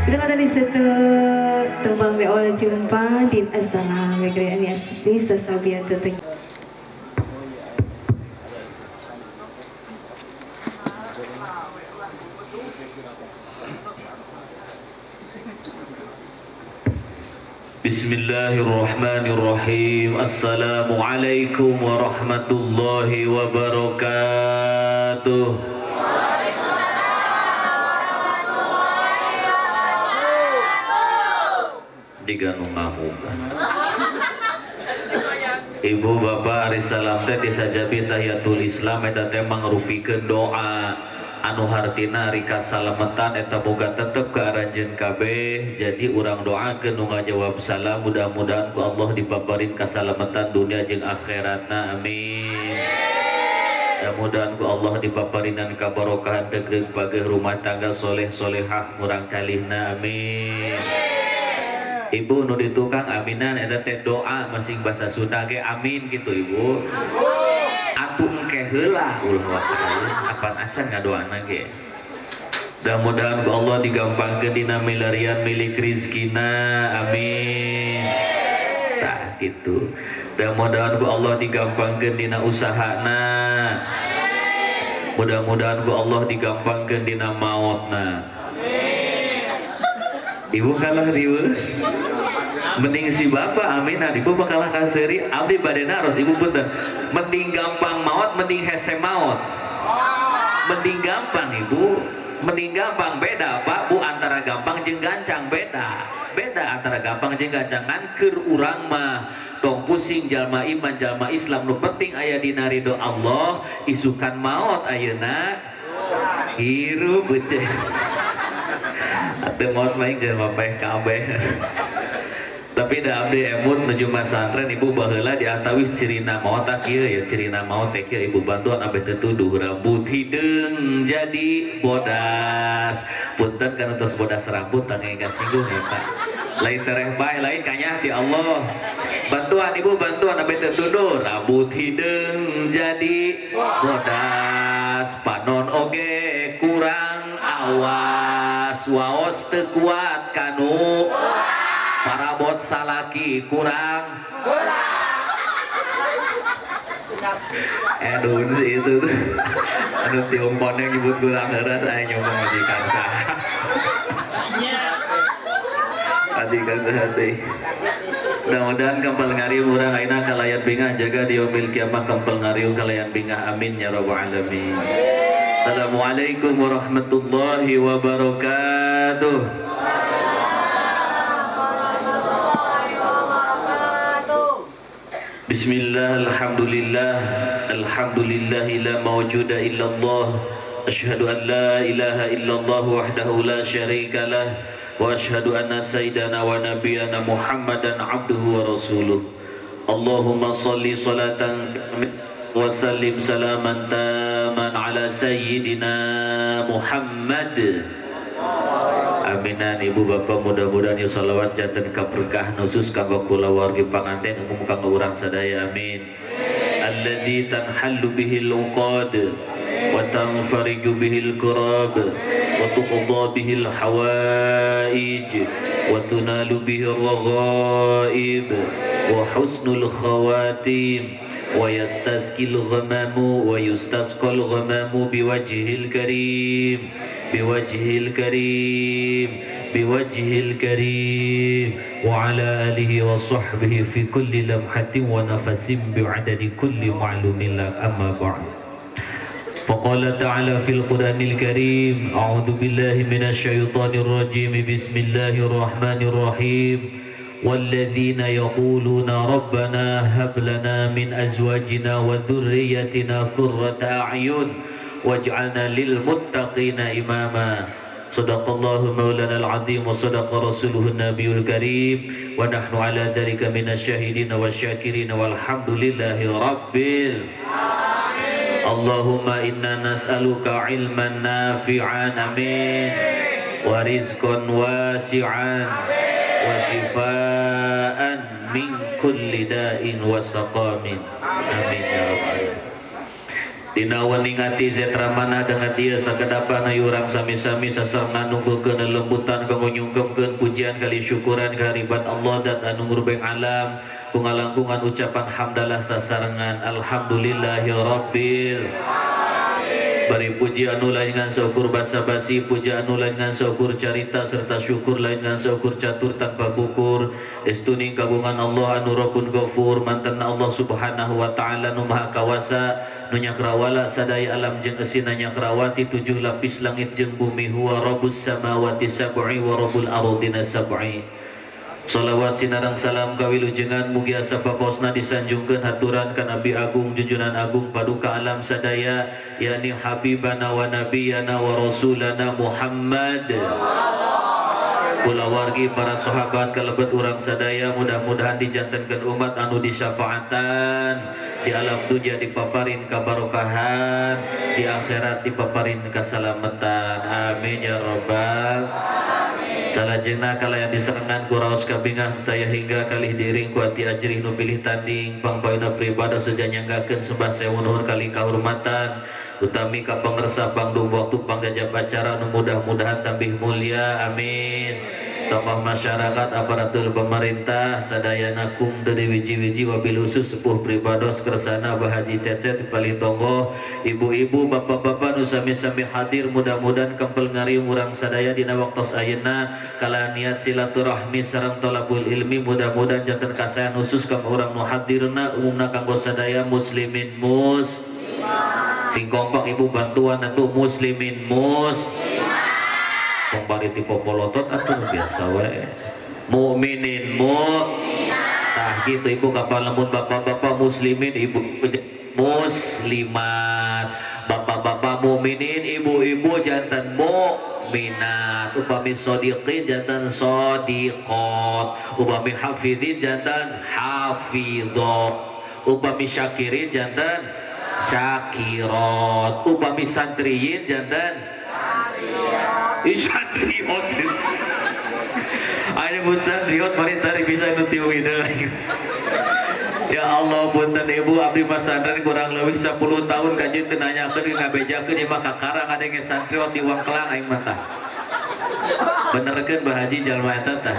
Itulah tadi satu tembang di awal jumpa di assalam ini asli sasabia teteng. Bismillahirrahmanirrahim. Assalamualaikum warahmatullahi wabarakatuh. Waalaikumsalam warahmatullahi wabarakatuh. Jika nu ngamuk. Ibu bapak ari salam teh disajabi tahiyatul Islam eta teh mangrupikeun doa anu hartina ari kasalametan eta boga tetep ka aranjeun kabeh. Jadi urang doakeun nu ngajawab salam mudah-mudahan ku Allah dipaparin kasalametan dunia jeung akhiratna, amin. Mudah-mudahan ku Allah dipaparinan kabarokahan degreg pageuh rumah tangga soleh solehah murang kalihna, amin. Ibu nu di tukang aminan eta teh doa masing bahasa Sunda ge amin gitu ibu. Atuh engke heula ulah wae apan acan ngadoana ge. Mudah-mudahan ku Allah digampangkeun dina milarian milik rizkina, amin. Tah kitu. Mudah-mudahan ku Allah digampangkeun dina usahana. Mudah-mudahan ku Allah digampangkeun dina maotna. Ibu kalah riweuh. Mending si bapak aminan, ibu bakalah kaseri abdi bade naros ibu punten. Mending gampang maot, mending hese maot. Mending gampang ibu, mending gampang beda pak bu antara gampang jeung gancang beda. Beda antara gampang jeung gancang kan keur urang mah tong pusing jalma iman jalma Islam nu penting aya dina ridho Allah isukan maot ayeuna hirup beuceh. Atuh maot mah jalma paeh kabeh. Tapi da abdi emut nuju masantren ibu baheula diantawis cirina maot tah kieu ya cirina maot teh kieu ibu bantuan abdi teh tuduh rambut hideung jadi bodas. Punten kan tos bodas rambut tah kasinggung ya Pak. Lain tereh bae lain kanyah ti Allah. Bantuan ibu bantuan abdi teh tuduh rambut hideung jadi bodas panon oge kurang awas waos teu kuat kanu parabot salaki kurang edun sih itu tuh anu tiung koneng nyebut kurang heras aya nyoba majikan saha majikan saha teh. Mudah-mudahan kempel ngariung urang ayeuna kalayan bingah jaga di yaumil kiamah kempel ngariung kalayan bingah amin ya rabbal alamin. Assalamualaikum warahmatullahi wabarakatuh. Bismillah, alhamdulillah, alhamdulillahi la mawjuda illallah, asyhadu an la ilaha illallah wahdahu la syarika lah, wa asyhadu anna sayyidana wa nabiyana Muhammadan abduhu wa rasuluh. Allahumma salli salatan wa sallim salaman taman ala sayyidina Muhammad. Aminan ibu bapak mudah-mudahan ya salawat janten kaberkah khusus kanggo kulawargi panganten umum kanggo urang sadaya amin. Alladzi tanhallu bihil uqad wa tanfariju bihil kurab wa tuqda bihil hawaij wa tunalu bihir raghaib wa husnul khawatim wa yastaskil ghamamu wa yustasqal ghamamu biwajhil karim biwajhil karim biwajhil karim wa ala alihi wa sahbihi fi kulli lamhatin wa nafasin bi'adadi kulli ma'lumin lak amma ba'd. Faqala ta'ala fil Qur'anil Karim, a'udzu billahi minasy syaithanir rajim, bismillahirrahmanirrahim. Walladzina yaquluna rabbana hab lana min azwajina wa dzurriyyatina qurrata a'yun waj'alna lil muttaqina imama. Sadaqallahu maulana al-azim wa sadaqa rasuluhun nabiyul karim wa nahnu ala dzalika minasyahidin wasyakirin walhamdulillahi rabbil alamin. Allahumma inna nas'aluka ilman nafi'an amin wa rizqan wasi'an wa shifaan min kulli da'in wa saqamin amin ya rabbal alamin. Dina wening ati zetramana dengan dia sakedapan ayu urang sami-sami sasarengan nunggukeun lembutan kanggo nyungkemkeun pujian kali syukuran kehariban Allah dan anu ngurbeng alam ku ngalangkungan ucapan hamdalah sasarengan alhamdulillahi rabbil bari puji anu lain ngan saukur basa-basi puji anu lain ngan saukur carita serta syukur lain ngan saukur catur tanpa bukur estuning kagungan Allah anu Rabbun Ghafur mantenna Allah Subhanahu wa ta'ala nu maha kawasa nu nyakrawala sadaya alam jeung eusina nyakrawati tujuh lapis langit jeung bumi huwa rabbus samawati sab'i wa rabbul ardina sab'i. Salawat sinarang salam kawilujengan mugia sapakosna disanjungkeun haturan ka Nabi Agung junjunan agung paduka alam sadaya yakni habibana wa nabiyana wa rasulana Muhammad. Kulawargi para sahabat kalebet urang sadaya mudah-mudahan dijantenkeun umat anu disyafaatan di alam dunia dipaparin kabarokahan di akhirat dipaparin kasalamatan amin ya rabbal. Salajengna kalayan diserengan ku raos kabingah taya hingga kalih diring ku ati ajrih nu pilih tanding pangpayuna pribadi sejanyanggakeun sembah sewu nuhun kali kahormatan utami ka pangersa pangdung waktu panggajap acara nu mudah-mudahan tambih mulia amin. Tokoh masyarakat aparatur pemerintah sadayana kum teu wiji-wiji wabil khusus sepuh pribados kersana Bah Haji Cecet paling tonggoh ibu-ibu bapak-bapak nu sami-sami hadir mudah-mudahan kempel ngariung urang sadaya dina waktos ayeuna kala niat silaturahmi sareng thalabul ilmi mudah-mudahan janten kasaean khusus kanggo urang nu hadirna umumna kanggo sadaya muslimin mus sing kompak ibu bantuan atuh muslimin mus bari ti popolotot atuh biasa wae mukminin mu tah kitu ibu kapal lamun bapak-bapak muslimin ibu muslimat bapak-bapak mukminin ibu-ibu jantan mukminat upami shodiqin jantan shodiqot upami hafidin jantan hafidhot upami syakirin jantan syakirat upami santriyin jantan santriot. Ayo pun santriot mari tarik bisa nu tiwina. Ya Allah punten ibu abdi masantren kurang lebih 10 tahun kaji teu nanyakeun ngabejakeun ieu mah kakarang ada ge santriot di Wangkelang aing mah tah. Benerkeun Bah Haji jalma eta tah.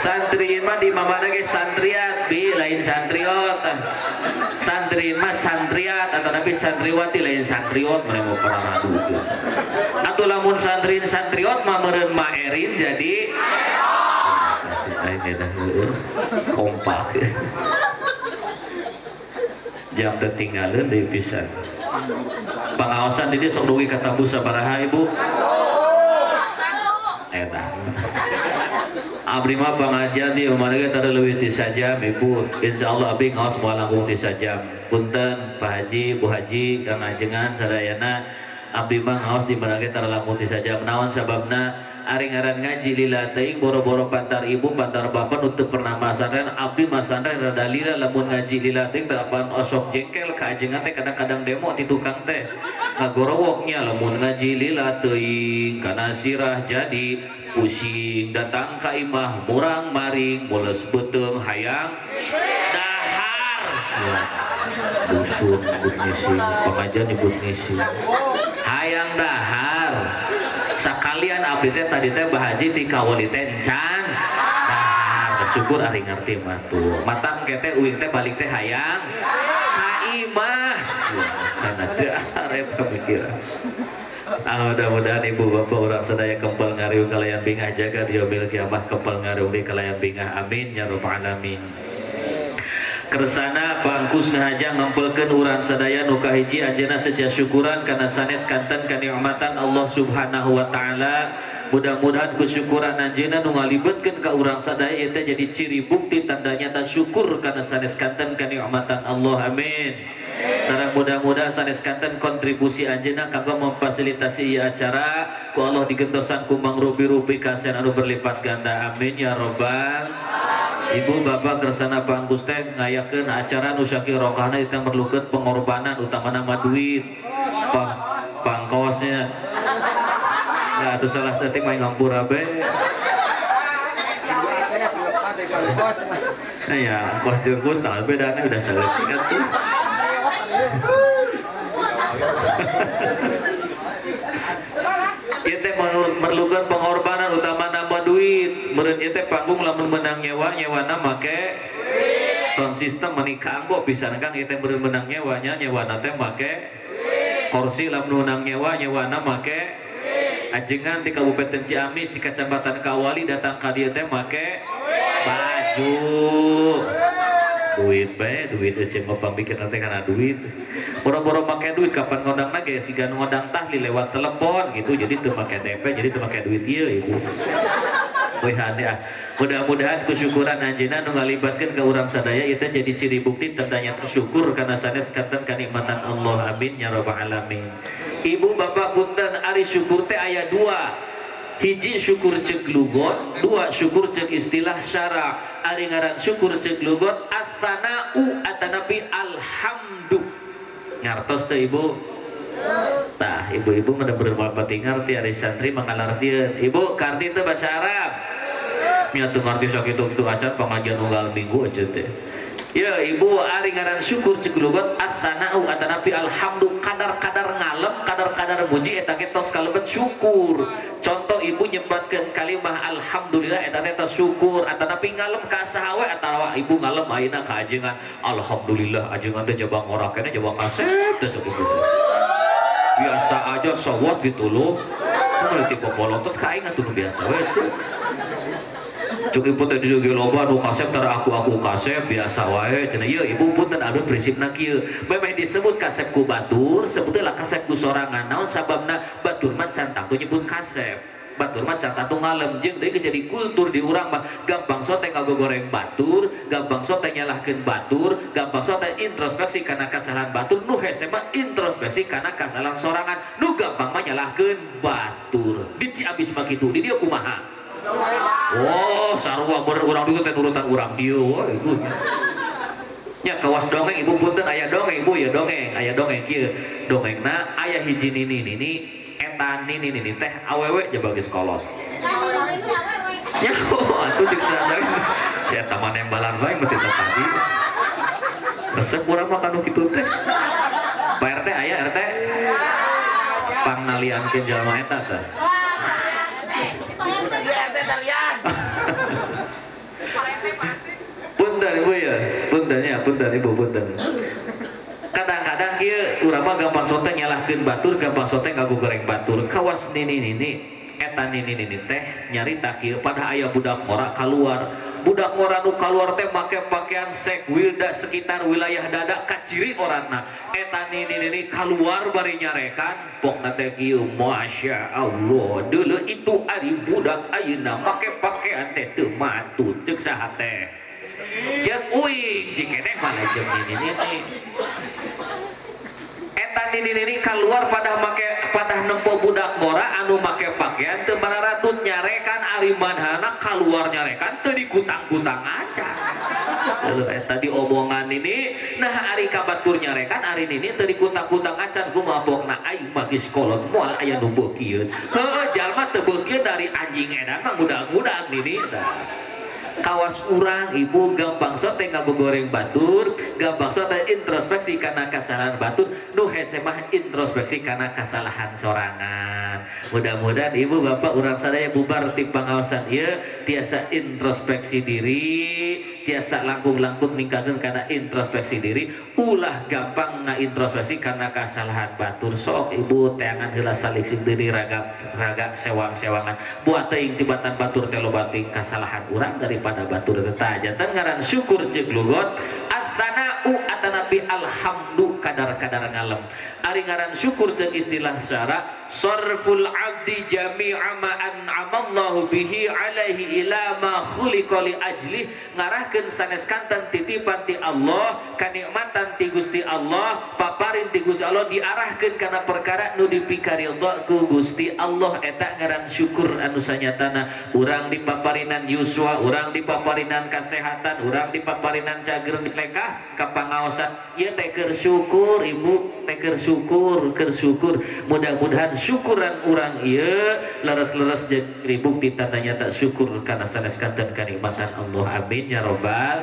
Santri mah di mamana ge santriat bi lain santriot. Santri mah santriat atau nabi santriwati lain santriot mereka mau pernah ngadu atau lamun santrin santriot mah meureun maerin jadi kompak jam tertinggalin deui pisan pangaosan di dieu sok dugi ka tabu sabaraha ibu eta abdi mah pangajian di mana ge tara leuwih ti sajam ibu insyaallah abdi ngaos moal langkung ti sajam punten Pak Haji Bu Haji kang ajengan sadayana abdi mah ngaos di mana ge tara langkung ti sajam naon sababna ari ngaran ngaji lila teuing boro-boro pantar ibu pantar bapak nu teu pernah masantren abdi masantren rada lila lamun ngaji lila teuing teu apan osok jengkel ka ajengan teh kadang-kadang demo ti tukang teh ngagorowoknya lamun ngaji lila teuing kana sirah jadi pusing datang ka imah murang maring mules beuteung hayang dahar dusun nyebut ngising pengajian nyebut ngising hayang dahar sakalian abdi teh tadi teh Bah Haji ti kawali teh encan dahar syukur ari ngerti mah tuh matang ke teh uing teh balik teh hayang ka imah kana dahar eta pikiran. Mudah-mudahan ibu bapak orang sadaya kempel ngariung kalayan bingah jaga diomil kiamah kempel ngariung di kalayan bingah amin ya rabbal alamin. Kersana bangkus ngahaja ngempelkeun urang sadaya nu kahiji anjeunna seja syukuran kana sanes kanten kanikmatan Allah Subhanahu wa taala. Mudah-mudahan kusyukuran anjeunna nu ngalibetkeun ka urang sadaya ieu teh jadi ciri bukti tanda nyata syukur kana sanes kanten kanikmatan Allah amin. Sareng mudah-mudahan sanes kanten kontribusi anjeunna kanggo memfasilitasi ieu acara ku Allah digentosan ku mangrupi-rupi kasen anu berlipat ganda amin ya rabbal. Ibu bapak kersana panggus teh ngayakeun acara nu sakirokahna itu merlukeun pengorbanan utamana mah duit pangkosnya. Nah atuh salah saeutik mah ngampura be. Nah ya, ongkos jeung bus nah bedana udah saeutik atuh. Ieu teh memerlukan pengorbanan utama nambah duit. Meureun ieu teh panggung lamun menang nyewa, nyewana make sound system meuni kaanggo pisan Kang. Ieu teh meureun menang nyewanya, nyewana teh make kursi lamun menang nyewa, nyewana make ajengan di Kabupaten Ciamis di Kecamatan Kawali datang ka dieu teh make baju. Duit bae, duit euceun mah pangpikirna teh kana duit. Boro-boro make duit kapan ngondangna ge siga ngondang tahlil lewat telepon gitu, jadi teu make DP, jadi teu make duit ieu ibu. Wih ah. Mudah-mudahan kesyukuran anjeunna nu ngalibatkeun ka urang sadaya ieu teh jadi ciri bukti tandanya tersyukur kana sanes kanten kanikmatan Allah. Amin ya rabbal alamin. Ibu bapak punten, ari syukur teh aya dua. Hiji syukur cek lugot, dua syukur cek istilah syara. Ari ngaran syukur cek lugot at-tsana'u atanapi alhamdu. Ngartos teh ibu? Tah, ibu-ibu bener-bener moal pati ngarti ari santri mangalartieun. Ibu karti teh bahasa Arab. Nya teu ngarti sakitu-kitu acan pangajian unggal minggu aja teh. Ya ibu, ari ngaran syukur cek lugot at-tsana'u atanapi alhamdu, kadar-kadar ngalem, kadar-kadar muji eta ge tos kalebet syukur. Contoh ibu nyebatkeun kalimah alhamdulillah eta teh tos syukur, atanapi ngalem ka saha we atawa ibu ngalem ayeuna ka ajengan alhamdulillah ajengan teh jaba ngora keneh jaba kasep teh cek ibu. Biasa aja sawat gitu loh. Kumaha tipe polotot ka aing atuh nu biasa we cek. Cuk ibu teh dieu ge loba nu kasep tara aku kasep biasa wae cenah. Ieu ibu punten anu prinsipna kieu. Memeh disebut kasep ku batur, sebutlah kasep ku sorangan. Naon sababna batur mah can tangtu nyebut kasep. Batur mah can tangtu ngalem jeung deui jadi kultur di urang mah gampang sote ngagogoreng batur, gampang sote nyalahkeun batur, gampang sote introspeksi kana kasalahan batur, nu hese mah introspeksi kana kasalahan sorangan, nu gampang mah nyalahkeun batur. Di Ciamis mah kitu, di dieu kumaha? Oh, sarua urang dieu teh nurutan urang dieu we ibu. Nya kawas dongeng ibu punten aya dongeng ibu ya dongeng, aya dongeng kieu. Dongengna aya hiji nini nini eta nini nini teh awewe jaba geus kolot. Nya atuh cek saha cek eta mah nembalan wae mah teh tadi. Resep urang mah kanu kitu teh. Pak RT aya RT? Pangnaliankeun jalma eta teh. Punten ibu ya, punten ya, punten ibu punten. Kadang-kadang kieu urang mah gampang sote nyalahkeun batur, gampang sote ngagogoreng batur. Kawas nini nini, eta nini nini teh nyarita kieu pada aya budak ngora kaluar. Budak ngora nu kaluar teh make pakaian sekwilda sekitar wilayah dada kaciri orangna. Eta nini nini kaluar bari nyarekan pokna teh kieu masya Allah. Dulu itu ari budak ayeuna make pakaian teh teu matut ceuk saha teh. Ceuk uing cikeneh malah jeung nini nini. Eta nini nini kaluar padah make padah nempo budak ngora anu make pakaian teu mararatut nyarekan ari manhana kaluar nyarekan teu dikutang-kutang acan. Lalu eta diomongan ini nah ari ka batur nyarekan ari nini teu dikutang-kutang acan kumaha pokna aing mah geus kolot moal aya nu beukieun. Heueuh jalma teu beukieun dari anjing edan mah ngudag-ngudag nini tah. Kawas urang ibu gampang sote ngagogoreng batur, gampang sote introspeksi karena kesalahan batur, nu hese mah introspeksi karena kesalahan sorangan. Mudah-mudahan ibu bapak urang sadaya bubar ti pangaosan ieu tiasa introspeksi diri, tiasa langkung-langkung ningkatkeun kana introspeksi diri, ulah gampang ngaintrospeksi karena kesalahan batur. Sok ibu teangan heula saliksik diri raga raga sewang-sewangan. Buat teuing tibatan batur teh loba teuing kasalahan urang daripada batur teh. Janten ngaran syukur jeung lugot at-tsana'u atanapi alhamdu kadar-kadar ngalem. Ari ngaran syukur jeung istilah syara sarful abdi jami'a ma an'amallahu bihi alaihi ila ma khuliqa li ajli, ngarahkeun sanes kanten titipan ti Allah, kanikmatan ti Gusti Allah, paparin ti Gusti Allah diarahkeun kana perkara nu dipikaridho ku Gusti Allah. Eta ngaran syukur anu sanyatana urang dipaparinan yuswa, urang dipaparinan kasehatan, urang dipaparinan cager lekah ka pangaosan. Ieu teh keur syukur ibu, teh keur syukur, keur syukur. Mudah-mudahan Mudah-mudahan syukuran urang ieu leres-leres jadi bukti tanda nyata syukur kana sanes kanten kanikmatan Allah. Amin ya robbal.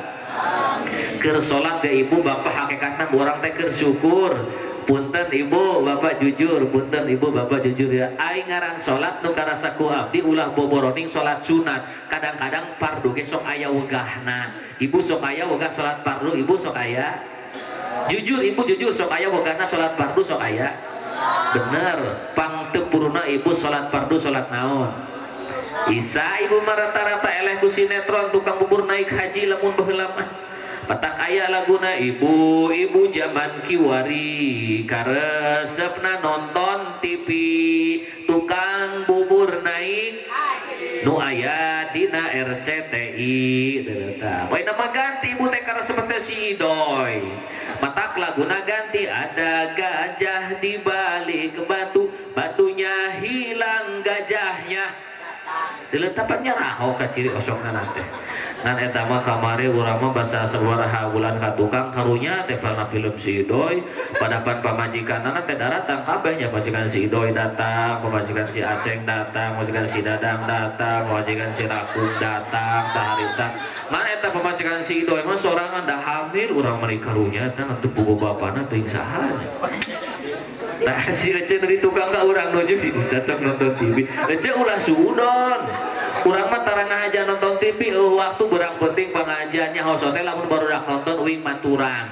Keur salat ge ibu bapak hakikatna urang teh keur syukur. Punten ibu bapak jujur, punten ibu bapak jujur ya. Aing ngaran salat nu karasa ku abdi ulah boboroning salat sunat. Kadang-kadang fardu ge sok aya wegahna. Ibu sok aya wegah salat fardu, ibu sok aya. Jujur ibu jujur sok aya wegahna salat fardu sok aya. Bener, pang teu puruna ibu salat fardu salat naon? Isa ibu mah rata-rata eleh ku sinetron tukang bubur naik haji lamun baheula mah. Patak aya laguna ibu-ibu zaman kiwari karesepna nonton TV tukang bubur naik nu aya dina RCTI tah. Poe nama ganti ibu teh karesep teh si Idoy. Matak laguna ganti ada gajah di balik batu, batunya hilang gajahnya. Diletapannya raho ka ciri osokna teh. Ngan eta mah kamari urang mah basa sabaraha bulan ka tukang karunya teh palna film si Idoy padapan pamajikanana teh daratang kabeh nya, pamajikan si Idoy datang, pamajikan si Aceng datang, pamajikan si Dadang datang, pamajikan si Rakung datang taharita. Ngan eta pamajikan si Idoy mah sorangan da hamil urang mah karunya teh teu puguh bapana teuing saha nya. Nah si Ece dari tukang ka urang nunjuk si cocok nonton TV. Ece ulah suudon. Urang mah tara ngahaja nonton TV, waktu berang penting pengajiannya hosote lamun barudak nonton uing maturan.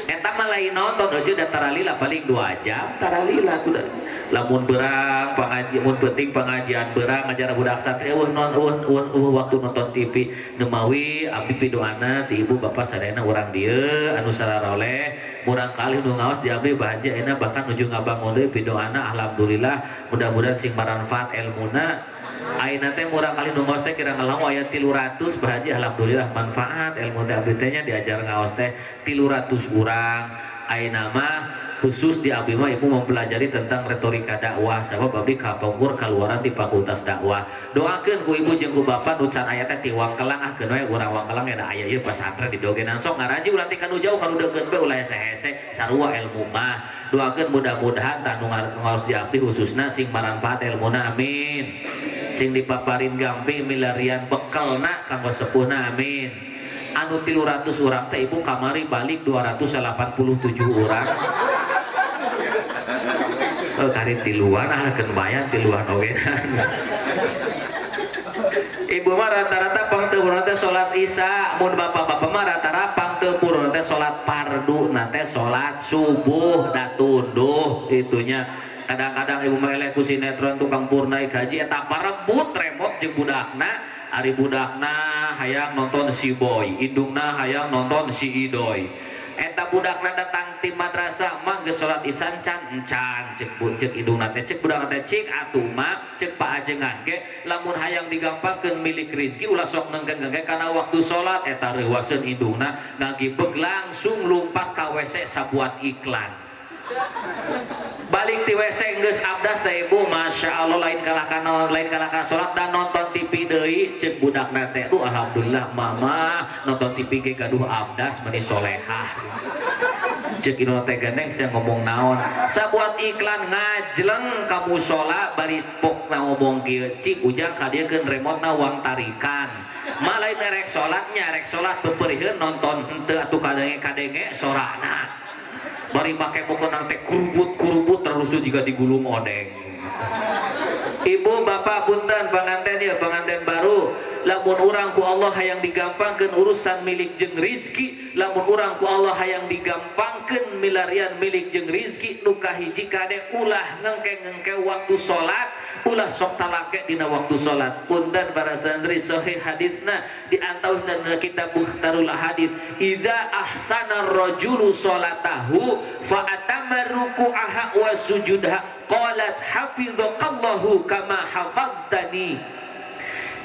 Eta mah lain nonton Ece da taralila paling 2 jam taralila tuh. Lamun berang pengajian mun penting pengajian berang ngajar budak santri eueuh eueuh waktu nonton TV. Nemawi abdi pidoana ti ibu bapak sadayana urang dieu anu sararoleh murang kali nu ngaos di abdi bahagia ayeuna bahkan nuju ngabangun deui pidoana alhamdulillah mudah-mudahan sing maranfaat elmuna. Ayeuna teh murang kali nu ngaos teh kira ngalangu aya 300 bahagia alhamdulillah manfaat ilmu teh abdi teh nya diajar ngaos teh 300 urang. Ayeuna mah khusus di abdi mah ibu mempelajari tentang retorika dakwah sabab abdi kapungkur kaluaran di fakultas dakwah. Doakeun ku ibu jeung ku bapak nu can aya teh ti Wangkelang ah keun we urang Wangkelang da aya ieu pasantren di dogenan sok ngaraji ulah ti kanu jauh kanu deukeut we ulah hese-hese sarua ilmu mah. Doakeun mudah-mudahan tah nu ngaos di abdi khususna sing maranfaat elmuna amin. Sing dipaparin gamping milarian bekelna kanggo sepuhna amin. Anu 300 urang teh ibu kamari balik 287 urang. Oh, kari tiluan ah keun bayan tiluan oge. Ibu mah rata-rata pang teu purun teh salat isya, mun bapak-bapak mah rata-rata pang teu purun teh salat fardu, na teh salat subuh da tunduh itunya. Kadang-kadang ibu mah eleh ku sinetron tukang pur naik haji eta parebut remote jeung budakna. Ari budakna hayang nonton si Boy, indungna hayang nonton si Idoy. Eta budakna datang ti madrasah mah geus salat isya can encan cek cek indungna teh cek budakna teh cik atuh mah cek paajengan ge lamun hayang digampangkeun milik rezeki ulah sok nengken-nengken kana waktu salat eta reuwaseun indungna ngagibeg langsung lumpat ka WC sabuat iklan. Balik ti WC geus abdas teh ibu masya Allah lain kalah kana lain kalah ka salat dan nonton TV deui cek budakna teh duh alhamdulillah mama nonton TV ge gaduh abdas meuni solehah cek indungna teh gandeng sia ngomong naon sabuat iklan ngajleng ka musala bari pokna ngomong kieu cik ujang ka dieu keun remotna wang tarikan mah lain rek salat nya rek salat peperihkeun nonton henteu atuh kadenge-kadenge sorana bari make mukena teh kurubut-kurubut terus juga digulung odeng. Ibu bapak punten panganten ya panganten baru lamun urang ku Allah hayang digampangkeun urusan milik jeung rizki, lamun urang ku Allah hayang digampangkeun milarian milik jeung rizki nu kahiji kade ulah ngengke-ngengke waktu salat, ulah sok talangke dina waktu salat. Punten para santri sahih haditsna diantaos dina kitab Mukhtarul Hadits, idza ahsana rajulu salatahu fa atamma ruku'aha wa sujudha qalat hafizakallahu kama hafadztani.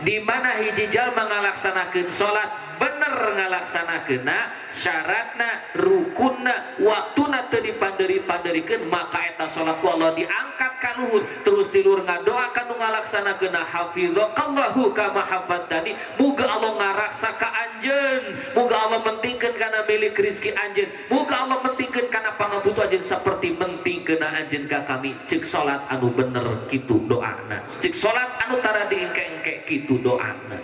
Di mana hiji jalma ngalaksanakeun salat bener ngalaksanakeunna syaratna rukunna waktuna teu dipanderi-panderikeun maka eta salat ku Allah diangkat ka luhur terus tidur ngadoa kanu ngalaksanakeun hafizakallahu kama hafadztani muga Allah ngaraksa ka anjeun muga Allah mentingkeun kana milik rezeki anjeun muga Allah mentingkeun kana pangabutuh anjeun seperti mentingkeun anjeun ka kami cek salat anu bener kitu doana cek salat anu tara diengke-engke kitu doana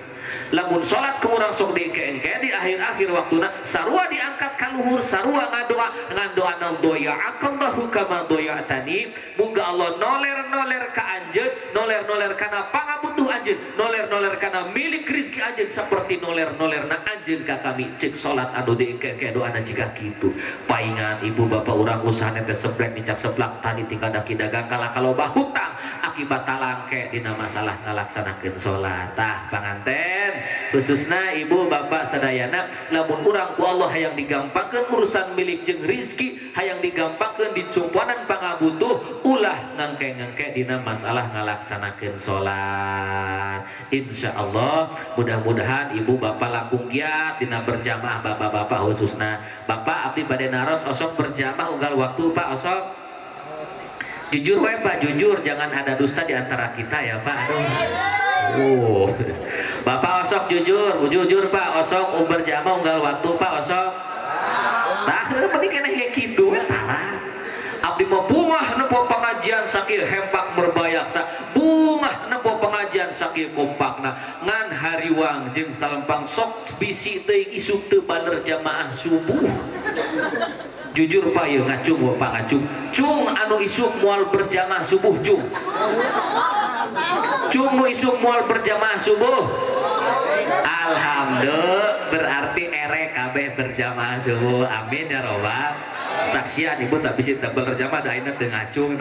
lamun salat ke urang sok diengke-engke di akhir-akhir waktuna sarua diangkat ka luhur sarua ngadoa ngadoana doya'akallahu kama doya'tani muga Allah noler-noler ka anjeun noler-noler kana pangabutuh anjeun noler-noler kana milik rezeki anjeun seperti noler-nolerna anjeun ka kami cek salat anu diengke-engke doana jika kitu paingan ibu bapak urang usahana teh seblek nicak seblak tadi tinggal daki dagang kalah kaloba hutang akibat talangke dina masalah ngalaksanakeun salat tah panganten khususna ibu bapak sadayana lamun urang ku Allah hayang digampangkeun urusan milik jeung rizki hayang digampangkeun dicumponan pangabutuh ulah ngengke-ngengke dina masalah ngalaksanakeun salat. Insyaallah mudah-mudahan ibu bapak langkung giat dina berjamaah bapak-bapak khususna bapak abdi bade naros osok berjamaah unggal waktu Pak osok jujur we Pak jujur jangan ada dusta di antara kita ya Pak. Aduh. Oh. Bapak osok jujur, jujur Pak osok berjamaah unggal waktu Pak osok. Nah, mending keneh kayak kitu we tara. Abdi mah bungah nempo pengajian sakieu hempak merbayaksa, bungah nempo pengajian sakieu kompakna. Ngan hariwang jeung salempang sok bisi teuing isuk teu baler jamaah subuh. Jujur Pak ieu ngacung Bapak ngacung. Cung anu isuk moal berjamaah subuh cung. Cung nu isuk moal berjamaah subuh. Alhamdulillah berarti erek kabeh berjamaah subuh. Amin ya robbal. Saksian ibu tapi si teu berjamaah da ayeuna teu ngacung.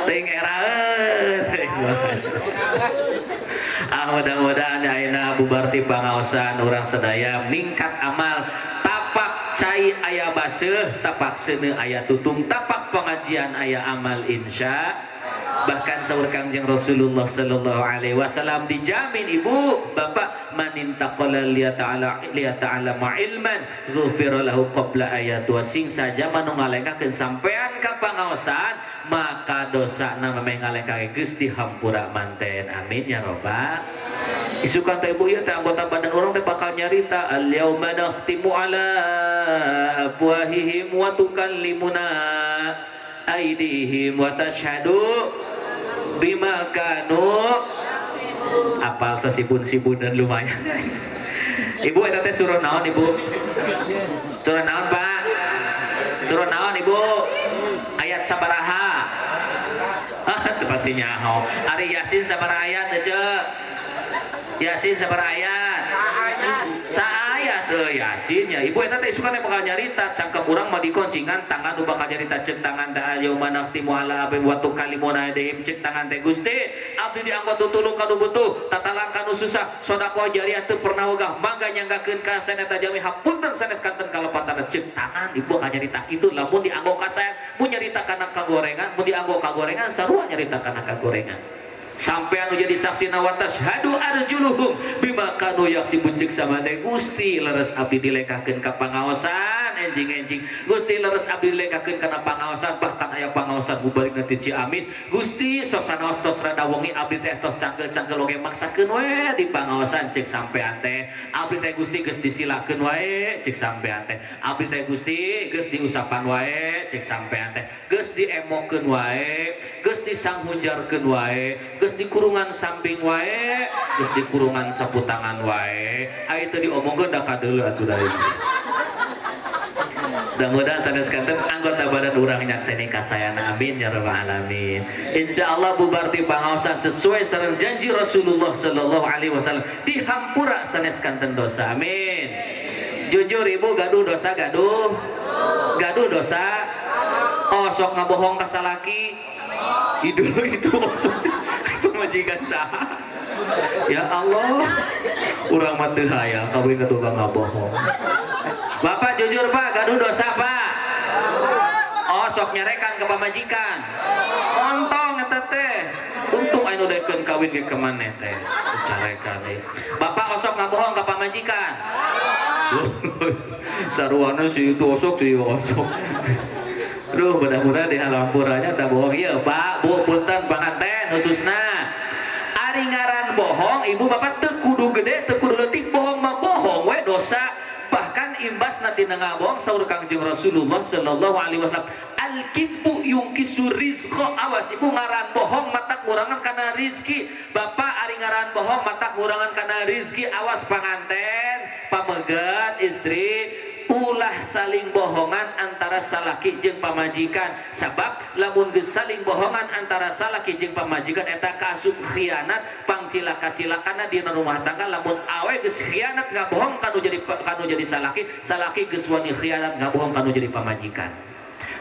Teuing eraeun. Ah mudah-mudahan ayeuna bubar ti pangaosan urang sadaya ningkat amal tapak cai aya baseuh tapak seuneu aya tutung tapak pengajian aya amal insya bahkan saur Kangjeng Rasulullah sallallahu alaihi wasallam dijamin ibu bapak manintaqala liya ta'ala ilman ghufira lahu qabla ayat wa sing saja manu ngalengkakeun sampean ka pangaosan maka dosana memeh ngalengkake geus dihampura manten amin ya robbal. Isukan teh ibu ieu teh anggota badan urang teh bakal nyarita al yauma nakhtimu ala afwahihim wa tukallimuna aidihim wa tashhadu bima kanu apal sasibun-sibunan lumayan. Ibu eta teh surah naon ibu? Surah naon Pak? Surah naon ibu? Ayat sabaraha? Ah tepati nyaho. Ari Yasin sabaraha ayat teh ceu? Yasin sabaraha ayat? Saayat Yasin ya. Ibu eta teh isukan bakal nyarita cangkem urang mah dikoncingan tangan nu bakal nyarita ceuk tangan teh al yauma nakhtimu ala afwahihim wa tukallimuna aydihim ceuk tangan teh Gusti abdi dianggo tutulung ka nu butuh tatalang ka nu susah sedekah jariah teu pernah wegah mangga nyanggakeun ka saena eta jami hapunten sanes kanten kalepatan ceuk tangan ibu bakal nyarita kitu lamun dianggo ka saena mun nyarita kana kagorengan mun dianggo kagorengan sarua nyarita kana kagorengan sampai anu jadi saksi nawatas hadu arjuluhum bima kanu yaksibun ceuk samade Gusti leres abdi dilengkahkeun ka pangaosan enjing-enjing Gusti leres abdi dilengkahkeun kana pangaosan bahkan aya pangaosan bubarik ti Ciamis Gusti sok sanaos tos rada wengi abdi teh tos cangkel-cangkel oge maksakeun we di pangaosan ceuk sampean teh abdi teh Gusti geus disilakeun wae ceuk sampean teh abdi teh Gusti geus diusapan wae ceuk sampean teh geus diemokeun wae geus disanghunjarkeun wae geus dikurungan samping wae geus dikurungan saputangan wae aya teu diomongkeun da kadeuleu atuh da. Mudah-mudahan sanes kanten anggota badan urang nyakseni kasayana amin ya rabbal alamin. Insyaallah bubar ti pangaosan sesuai sareng janji Rasulullah sallallahu alaihi wasallam dihampura sanes kanten dosa amin. Jujur ibu gaduh dosa gaduh? Gaduh dosa? Oh sok ngabohong ka salaki? Idul itu maksudnya pemajikan saha? Ya Allah, urang mah teu hayang kawin ka tukang ngabohong. Bapak jujur Pak, gaduh dosa Pak. Oh sok nyarekan ke pamajikan. Ontong eta teh. Untung anu daekeun kawin ge ka maneh teh. Carekan deui. Bapak osok ngabohong ka pamajikan. Saruana si itu osok si osok. Aduh, mudah-mudahan di halampurannya tak bohong. Iya Pak, Bu, punten panganten khususna. Ari ngaran bohong, ibu bapak teu kudu gede, teu kudu leutik, bohong mah bohong we dosa. Bahkan imbasna tina ngabohong saur Kangjeng Rasulullah sallallahu alaihi wasallam, al-kidbu yungkisu rizqa. Awas ibu ngaran bohong mata kurangan kana rizki. Bapak ari ngaran bohong mata kurangan kana rizki. Awas panganten, pamegat, istri, ulah saling bohongan antara salaki jeung pamajikan. Sabab lamun geus saling bohongan antara salaki jeung pamajikan eta kaasup khianat, pangcilaka-cilakana dina rumah tangga. Lamun awe geus khianat ngabohong kanu jadi salaki, salaki geus wani khianat ngabohong kanu jadi pamajikan.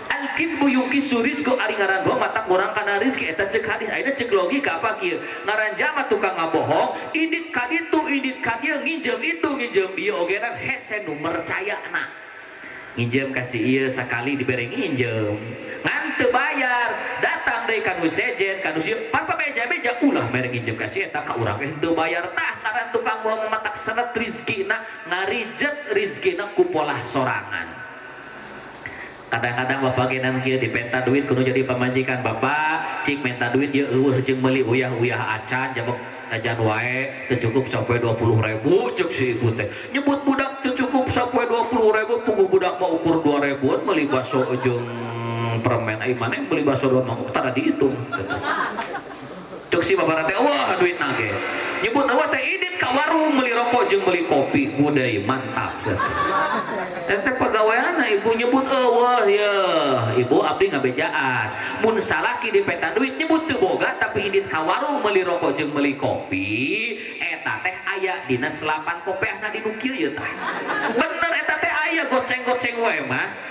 Al-kidbu yungkisu rizqo, ari ngaran bohong mata kurang kana rizki. Eta cek hadis, ayeuna cek logika apa kieu? Ngaran jalma tukang ngabohong, indit ka ditu, indit ka dieu, nginjem itu, nginjem ieu ogenan hese nu mercayana. Nginjem ka si ieu sakali dibere nginjem, ngan teu bayar, datang deui ka nu sejen, ka nu sieu, pan pabeja-beja ulah mere nginjem ka si eta ka urang ge teu bayar. Tah ngaran tukang bohong matak seret rizkina, ngarijet rizkina ku polah sorangan. Kadang-kadang bapak genan kieu dipenta duit kudu jadi pamajikan. Bapak cik menta duit ye eueuh jeung meuli uyah-uyah acan jabek ajan wae teu cukup sampai 20.000 cek si ibu teh. Nyebut budak teu cukup sampai 20.000, puguh budak mah ukur 2.000-an meuli baso jeung permen. Ai maneh meuli baso 2 mangkok tara dihitung. Cek si bapak teh wah duitna ge. Nyebut eueuh teh indit ka warung meuli rokok jeung meuli kopi budai mantap. Teh pagaweanna ibu nyebut eueuh ye ibu abdi ngabejaan. Mun salaki dipeta duit nyebut teu boga tapi indit ka warung meuli rokok jeung meuli kopi eta teh aya dina selapan kopeahna di nu kieu ye tah. Bener eta teh aya goceng-goceng wae mah.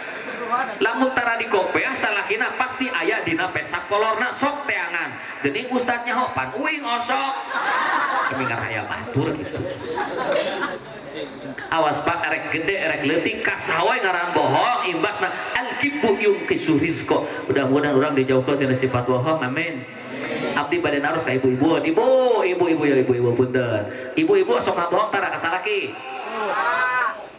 Lamun tara di kopeah salakina pasti aya dina pesak kolorna sok teangan. Geuning ustad nyaho pan uing osok. Kami ngaraya batur gitu. Awas pak, erek gede erek leutik kasawa ngaran bohong imbasna al-kibbu yungkisu rizqo. Mudah-mudahan orang dijauhkan tina sifat bohong, amin. Abdi bade naros ka ibu-ibu, ibu-ibu ya ibu-ibu punten. Ibu-ibu sok ngabohong tara ka salaki.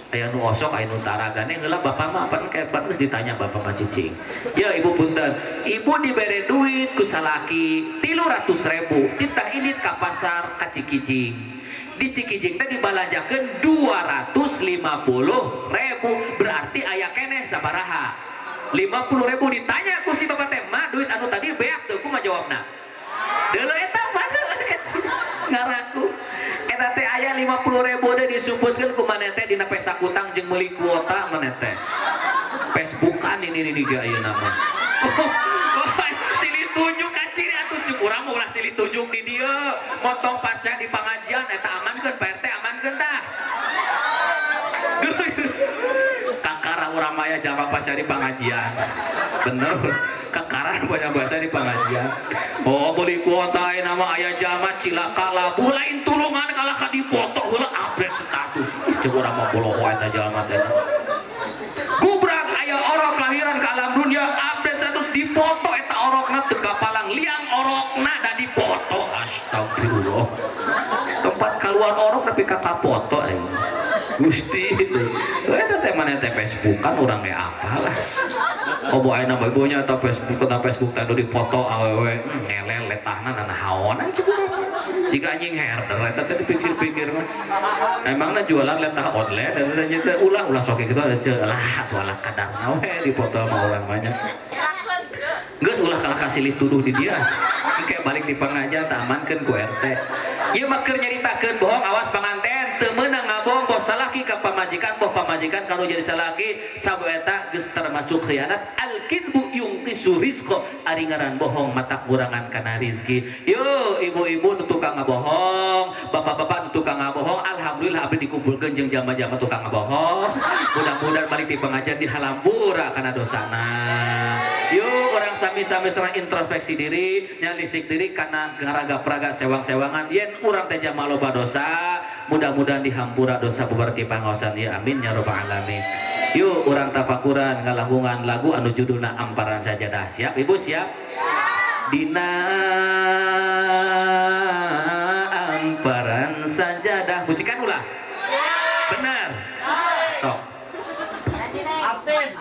Aya nu osok aya nu tara gane heula bapak mah pan kapan geus ditanya bapak mah cicing. Ya ibu punten, ibu dibere duit ku salaki 300.000 titah indit ka pasar ka Cikijing. Di Cikijing teh dibalanjakeun 250.000, berarti aya keneh sabaraha? 50.000. Ditanya ku si bapak teh, "Ma, duit anu tadi beak teu?" Kumaha jawabna? Deuleu eta mah ngaraku. Eta teh aya 50.000 deui disumputkeun ku maneh teh dina pesak utang jeung meuli kuota maneh teh. Facebookan ini ge ayeuna mah. Silih tunjuk ka ciri atuh cek urang mah ulah silih tunjuk di dieu. Motong pasea di pangajian eta amankeun Pak RT amankeun tah. Kakara urang mah aya jalma pasea di pangajian. Bener. Kakara banyak bahasa di pangajian. Oh beli kuota ayeuna mah aya jalma cilaka labu lain tulungan kalah ka dipoto heula update status. Cek urang mah boloho eta jalma teh. Gubrak aya orok lahiran ke alam dunia update status dipoto eta orokna teu kapalang liang orokna da dipoto. Astagfirullah. Tempat keluar orok tapi ka kapoto aing. Gusti eta teh maneh teh Facebookan urang ge apalah. Kobo ayeuna mah ibunya atau Facebook atau Facebook teh dipoto awewe ngelel letahna nanahaonan cek urang. Jika anjing herder eta teh dipikir-pikir mah. Emangna jualan letah online eta teh teh ulah sok kitu lah atuh alah kadarna we dipoto sama urang banyak. Geus ulah kalah kasilih tuduh di dia. Engke balik di pangajian tah amankeun ku RT. Ieu mah keur nyaritakeun bohong awas panganten teu meunang ngabohong boh salaki ka pamajikan boh pamajikan kalau jadi salaki sabu eta geus termasuk khianat. Al-kidbu yungkisu rizqo, ari ngaran bohong mata kurangan kana rizki. Yo ibu-ibu nu tukang ngabohong, bapak-bapak nu tukang ngabohong, alhamdulillah abdi dikumpulkeun jeung jama-jama tukang ngabohong. Mudah-mudahan balik di pengajian dihalambura kana dosana. Yo orang sami-sami serang introspeksi diri, nyalisik diri kana ngaraga-praga sewang-sewangan yen urang teh jama loba dosa, mudah-mudahan dihampura dosa bubar ti pangaosan ya amin ya rabbal alamin. Yuk urang tafakuran ngalangkungan lagu anu judulna Amparan Sajadah. Siap ibu siap? Dina amparan sajadah. Musikan ulah? Benar. Sok. Artis.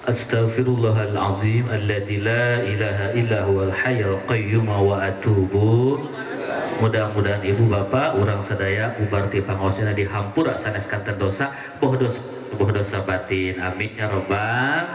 Astaghfirullahal azim alladzi la ilaha illa huwal hayyul qayyum wa atubu. Mudah-mudahan ibu bapak urang sadaya bubar ti pangaosna dihampura sanes kanten dosa boh dosa batin, amin ya robbal.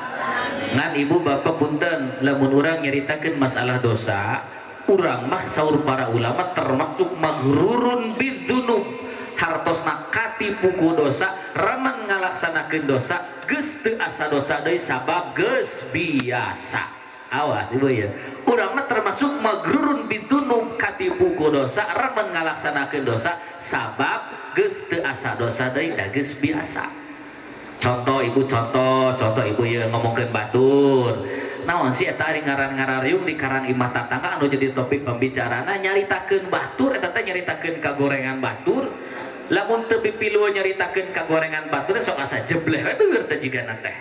Ngan ibu bapak punten lamun urang nyaritakeun masalah dosa, urang mah saur para ulama termasuk maghrurun bidzunub, hartosna katipu ku dosa, remen ngalaksanakeun dosa, geus teu asa dosa deui sabab geus biasa. Awas ibu ya, urang mah termasuk magrurun bidzunub, katipu ku dosa, remen ngalaksanakeun dosa sabab geus teu asa dosa deui da geus biasa. Contoh ibu, contoh ibu ya ngomongkeun batur. Naon sih eta ari ngaran-ngarariung di karang imah tatangga anu jadi topik pembicarana nyaritakeun batur eta teh nyaritakeun kagorengan batur. Lamun teu pipilueun nyaritakeun kagorengan batur sok asa jebleh we beueur teh jigana teh.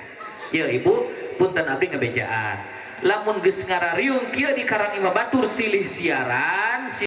Ieu ibu punten abdi ngebejaan. Lamun geus ngarariung kieu di karang imah batur silih siaran